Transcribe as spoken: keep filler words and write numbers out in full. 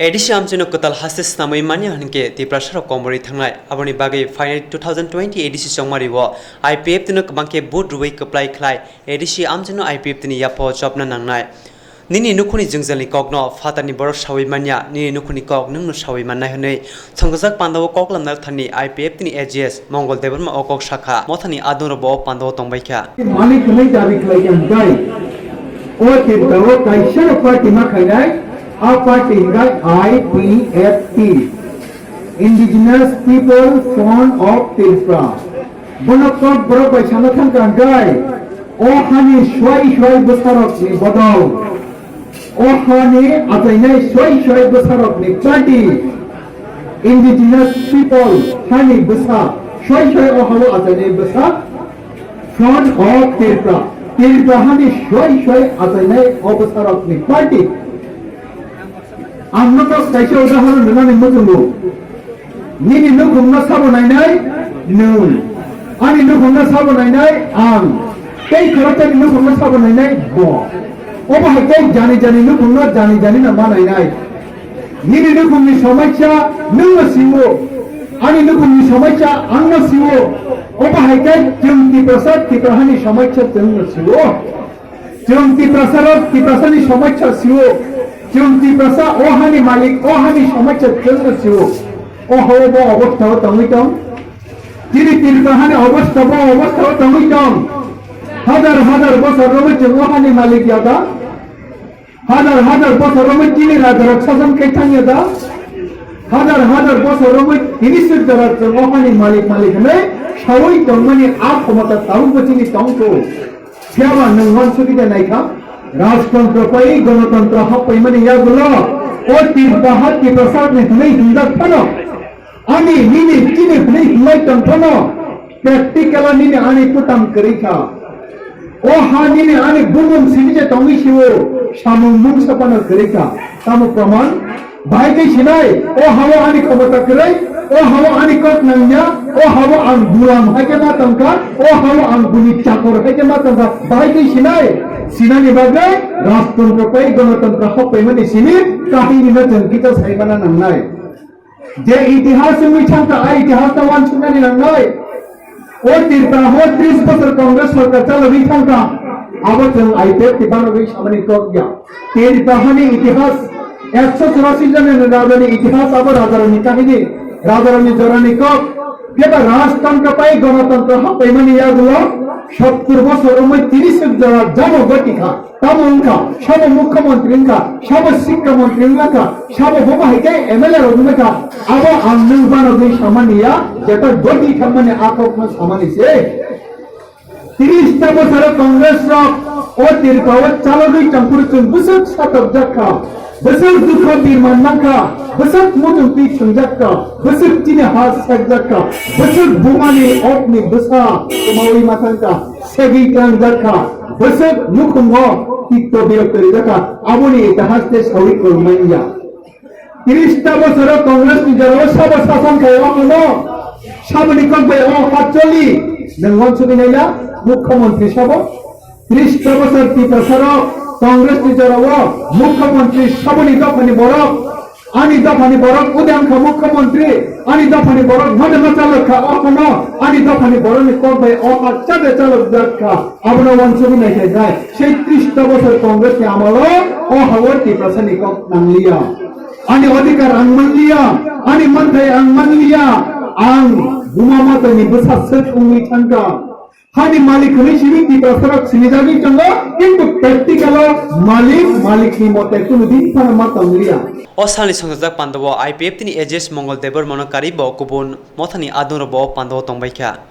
A D C amchaino kwtal haste snamwi manya hwnkhe Tiprasarok komorwi thangnai. Aboni bagwi phainai two thousand twenty A D C chongmario I P F T no kwbangkhe vote rwwi kwplai khlai A D C amchaino I P F T ni yapho chopna nangnai. Nini nukhungni jwngjalni kokno phatarni borok sawi manya, nini nukhungni kok nwngno sawi mannai hwnwi thongkajak pandao kok lamna thani I P F T ni A G S Mongol Debbarma o kok sakha. Mothani adungrokbo o pandao tongbaikha. Malik hwnwi dabi khlai kha hwnkhe, o Tripura o kaisa rok party ma khainai, a party hwnkhe I P F T, Indigenous People Front of Tripura. Bono kok borok bai sana thangkha hwnkhe, o hani swai swai bwsarokni bodol, o hani achainai swai swai bwsarokni party, Indigenous People hani bwsa, swai swai o hao achainai bwsa, Front of Tripura, Tripura hani swai swai achainai o bwsarokni party. Ang nono kaisa udahoron rwnani muchungo. Nini nukhungno sabo nainai nwng. Ani nukhungno sabo nainai ang. Tei khorokthani nukhungno sabo nainai bo. Obo hai khe jani jani nukhungno jani jani no ma nainai. Nini nukhungni somosya nwngno sio. Ani nukhungni somosya angno sio. Obo hai khe chwng Tiprasa, Tiprahani somosya chwngno sio. Chwng Tiprasarok Tiprasani somosya sio. Chwng Tiprasa o hani malik, o hani somosya chwngno sio. O hao bo obostha o tongwi tong. Chini Tiprahani obostha bo obostha o tongwi tong. Hazar hazar bosor romwi chwng o hani malik ya da? Hazar hazar bosor romwi chini rajarok sason khe thang ya da? Hazar hazar bosor romwi tini suk jora chwng o hani malik malik hwnwi sawi tongmani a khomota tabukbo chini tongkho. Phiyaba nwng uansugwi de naikha, rajtontro pai gonotontro happaimani yagulo o Tiprasa Tiprasani hwnwi hwnjak phano, ani nini chini hwnwi hwnlai tong phano, practical o nini ani kutam kwrwi kha. O ha nini ani bumung simi je tongwi sio, samung mungsa phano kwrwi kha. Tamo praman? Bahai khe sinai, o hao ani khomota kwrwi, o hao ani kok nangya, o hao ang gulam hai khe ma tongkha, o hao ang buni chakor hai khe ma tongkha, bahai khe sinai. Sinani bagwi rajtontro pai gonotontro happaimani simi kahini no chwng kisa saimana nangnai. Je itihas wngwi thangkha, a itihas no uansuknani nangnai. O Tripura ho tris bosor Congress sorkar chalogwi thangkha, abo chwng I P F T banogwi samani kok ya. Tripura hani itihas, ekso churasi joni rajani itihas, abo rajarokni kahini, rajarokni jorani kok. Phiya ba rajtontro pai gonotontro happaimani yagulo sottur bosor wngwi tini suk jora jamo goti kha. Tamo wngkha, sabo mukhyamantri wngkha, sabo sikka mantri wngkha, sabo bobo hai khe M L A rok wngkha, abo ang nwng banogwi samani ya, jeta goti thangmani a kokno samani se. Tris ta bosoro Congress rok o Tripura o chalogwi tongphuru chwng bwswk satokjak kha, bwswk dukho birman mankha, bwswk muchungtwi thwngjak kha, bwswk chini ha sekjak kha, bwswk bumani okni bwsa kwmawi ma thangkha. Segwi tang jakha, bwswk nukhungo tikto birok kwrwi jakha, aboni itihas tei sawi kwrwngmani ya. Tris ta bosoro Congress ni jorao sabo sason khai o hano, saboni kok bai o ha choli, nwng uansugwi naila, mukhyamantri sabo. Tris ta bosor Tiprasaro Congress ni jorao mukhyamantri saboni dophani borok, ani dophani borok udang kha mukhyamantri, ani dophani borok moda machalok kha o hano, ani dophani borokni kok bai o ha chabe chalok jak kha, abono uansugwi nai khe jai. Sei tris ta bosor Congress ni amalo o hao Tiprasa ni kok nangliya. Ani odhikar ang manliya, ani manthai ang manliya, ang buma matani bwsa swk wngwi thangkha. Hani malik hwnwi simi Tiprasarok sinijagwi tongo, kintu practical o malik, malikni mote kunu din phano ma tongliya. O salni songchajak pandao I P F T ni A G S Mongol Debbarmano karwi bo kubun mothani adungrokbo o pandao tongbaikha.